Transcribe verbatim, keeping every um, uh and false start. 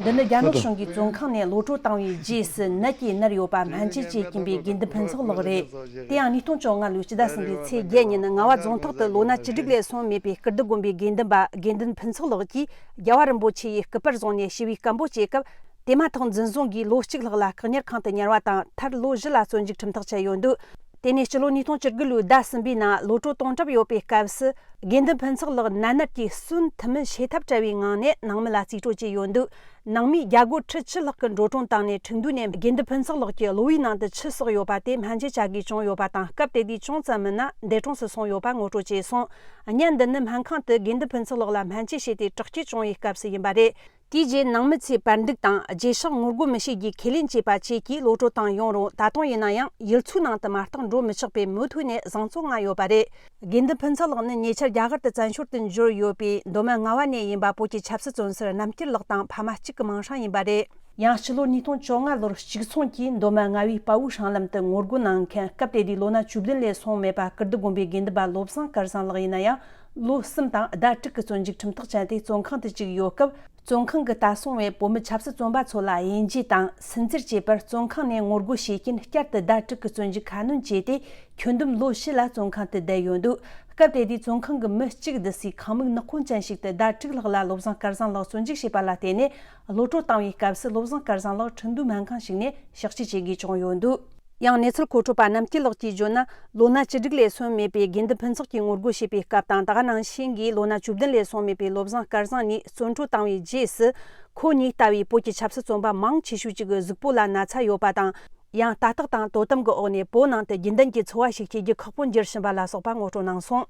འདི་ནི་རྒྱ་ནག་གཞུང་གིས་བཙོན་ཁང་ནས་གློད་གྲོལ་བཏང་བའི་རྗེས་སུ་ནད་ཀྱིས་མནར་ཡོད་པ་སྨན་བཅོས་བྱེད་ཀྱིན་པའི་དགེ་འདུན་ཕུན་ཚོགས་ལགས་རེད། དེ་ཡང་ཉིས་སྟོང་བཅོ་ལྔ་ལོའི་སྤྱི་ཟླ་གསུམ་པའི་ཚེས་བརྒྱད་ཉིན་རྔ་བ་རྫོང་ཐག་ཏུ་ལོ་ན་བཅུ་དྲུག་ལས་སོན་མེད་པའི་སྐུ་རྡོ་དགོན་པའི་དགེ་འདུན་པ་དགེ་འདུན་ཕུན་ཚོགས་ལགས་ཀྱིས་རྒྱལ་བ་རིན་པོ་ཆེ་ཡི་སྐུ་པར་བཟུང་ནས་ཞི་བའི་སྐད་འབོད་བྱེད་སྐབས། དེ་མ་ཐག་འཛིན་བཟུང་གིས་ལོ་གཅིག་ལྷག་ལ་བཀག་ཉར་ཁང་དུ་ཉར་བ་དང་། མཐར་ལོ་བཞི་ལ་བཙོན་འཇུག་ཁྲིམས་ཐག་བཅད་ཡོད་འདུག་དེ་ནས་སྤྱི་ལོ་ཉིས་སྟོང་བཅུ་དགུ་ལོའི་ཟླ་གསུམ་པའི་ནང་གློད་གྲོལ་གཏོང་གྲབས་ཡོད་པའི་སྐབས་སུ། དགེ་འདུན་ཕུན་ཚོགས་ལགས་ནད་མནར་གྱིས་གསོན་ཐུབ་མིན་ཤེས་ཐབས་བྲལ་བའི་ངང་ནས་ནང་མི་ལ་རྩིས་སྤྲོད་བྱས་ཡོད་འདུག་ནང་མིས་རྒྱ་སྒོར་ཁྲི་བཅུ་ལྷག་གི་འགྲོ་གྲོན་བཏང་ནས་ཁྲིན་ཏུའུ་ནས་དགེ་འདུན་ཕུན་ཚོགས་ལགས་ཀྱི་གློ་བའི་ནང་དུ་ཆུ་བསགས་ཡོད་པ་དེ་སྨན་བཅོས་བྱ་དགོས་བྱུང་ཡོད་པ་དང་། སྐབས་དེ་དུས་ཅུང་ཙམ་མིན་ན་འདས་གྲོངས་སུ་སོང་ཡོད་པ་ངོ་སྤྲོད་བྱས་སོང་། བརྙན་འདི་ནི་སྨན་ཁང་དུ་དགེ་འདུན་ཕུན་ཚོགས་ལགས་ལ་སྨན་བཅོས་བྱས་ཏེ་དྲག་སྐྱེད་བྱུང་བའི་སྐབས་སུ་ཡིན་པ་རེད། དེའི་རྗེས་ནང་མི་ཚོས་པར་འདུག་དང་རྗེས་ཕྱོགས་ངོ་རྒོལ་མི་བྱེད་རྒྱུའི་ཁས་ལེན་བྱས་པ་བཅས་ཀྱིས་གློད་གྲོལ་བཏང་ཡོང་རུང་། ད་དུང་ཡིན་ན་ཡང་ཡུལ་ཚོའི་ནང་དུ་མ་གཏོགས་འགྲོ་མི་ཆོག་པས་མུ་མཐུད་ནས་བཟང་ཚོགས་མངའ་ཡོད་པ་རེད། དགེ་འདུན་ཕུན་ཚོགས་ལགས་ནི་ཉེ་ཆར་རྒྱ་གར་དུ་བཙན་བྱོལ་དུ་འབྱོར་ཡོད་པའི་མདོ་སྨད་རྔ་བ་ནས་ཡིན་པ། བོད་ཀྱི་ཆབ་སྲིད་བཙོན་ཟུར་རྣམ་རྒྱལ་ལགས་དང་ཕ་མ་གཅིག་གི་མིང་སྲིང་ཡིན་པ་རེད། ཡང་སྤྱི་ལོ་ཉིས་སྟོང་བཅོ་ལྔ་ལོར་གཅིག་མཚུངས་ཀྱིས་མདོ་སྨད་རྔ་བའི་དཔའ་བོའི་སྲང་ལམ་དུ་ངོ་རྒོལ་གནང་མཁན། སྐབས་དེ་དུས་ལོ་ན་བཅུ་བདུན་ལས་སོང་མེད་པ་སྐུ་རྡོ་དགོན་པའི་དགེ་འདུན་པ་བློ་བཟང་སྐལ་བཟང་ལགས་ཡིན་ན་ཡང་། ལོ་གསུམ་དང་ཟླ་དྲུག་གི་བཙོན་འཇུག་ཁྲིམས་ཐག་བཅད་དེ་བཙོན་ཁང་དུ་བཅུག་ཡོད་སྐབས། བཙོན་ཁང་གི་ལྟ་སྲུང་བས་བོད་མི་ཆབ་སྲིད་བཙོན་པ་ཚོ་ལ་དབྱེ་འབྱེད་དང་སུན་གཙེར་བྱས་པར། བཙོན་ཁང་ནས་ངོ་རྒོལ་བྱེད་རྐྱེན་བསྐྱར་དུ་ཟླ་དྲུག་གི་བཙོན་འཇུག་ཁ་སྣོན་བྱས་ཏེ། ཁྱོན་བསྡོམས་ལོ་བཞི་ལ་བཙོན་ཁང་དུ་བསྡད་ཡོད་འདུག་སྐབས་དེ་དུས་བཙོན་ཁང་གི་མི་གཅིག་བསྡུ་སའི་ཁང་མིག་ནག་ཁུང་ཅན་ཞིག་ཏུ་ཟླ་དྲུག་ལྷག་ལ་བློ་བཟང་སྐལ་བཟང་ལགས་བཙོན་འཇུག་བྱས་པ་ལ་བརྟེན་ནས། གློད་གྲོལ་བཏང་བའི་སྐབས་སུ་བློ་བཟང་སྐལ་བཟང་ལགས་ཁྲིན་ཏུའུ་སྨན་ཁང་ཞིག་ནས་གཤགས་བཅོས་བྱེད་དགོས་བྱུང་ཡོད་འདུག་ཡང་གནས་ཚུལ་མཁོ་སྤྲོད་པ་རྣམ་རྒྱལ་ལགས་ཀྱིས་བརྗོད་ན། ལོ་ན་བཅུ་དྲུག་ལས་སོན་མེད་པའི་དགེ་འདུན་ཕུན་ཚོགས་ཀྱིས་ངོ་རྒོལ་བྱས་པའི་སྐབས་དང་། ད་ག་ནང་བཞིན་གྱི་ལོ་ན་བཅུ་བདུན་ལས་སོན་མེད་པའི་བློ་བཟང་སྐལ་བཟང་ནས་བཙོན་གྲོལ་བཏང་བའི་རྗེས་སུ། ཁོ་གཉིས་ལྟ་བུའི་བོད་ཀྱི་ཆབ་སྲིད་བཙོན་པ་མང་ཆེ་ཤོས་ཅིག་གི་གཟུགས་པོ་ལ་ན་ཚ་ཡོད་པ་དང་། ཡང་ལྟ་རྟོག་དང་དོ་དམ་གྱི་འོག་ནས་བོད་ནང་དུ་རྒྱུན་ལྡན་གྱི་འཚོ་བ་ཞིག་སྐྱེལ་རྒྱུ་ཁག་པོ་འགྱུར་བཞིན་པ་ལ་སོགས་པ་ངོ་སྤྲོད་གནང་སོང་།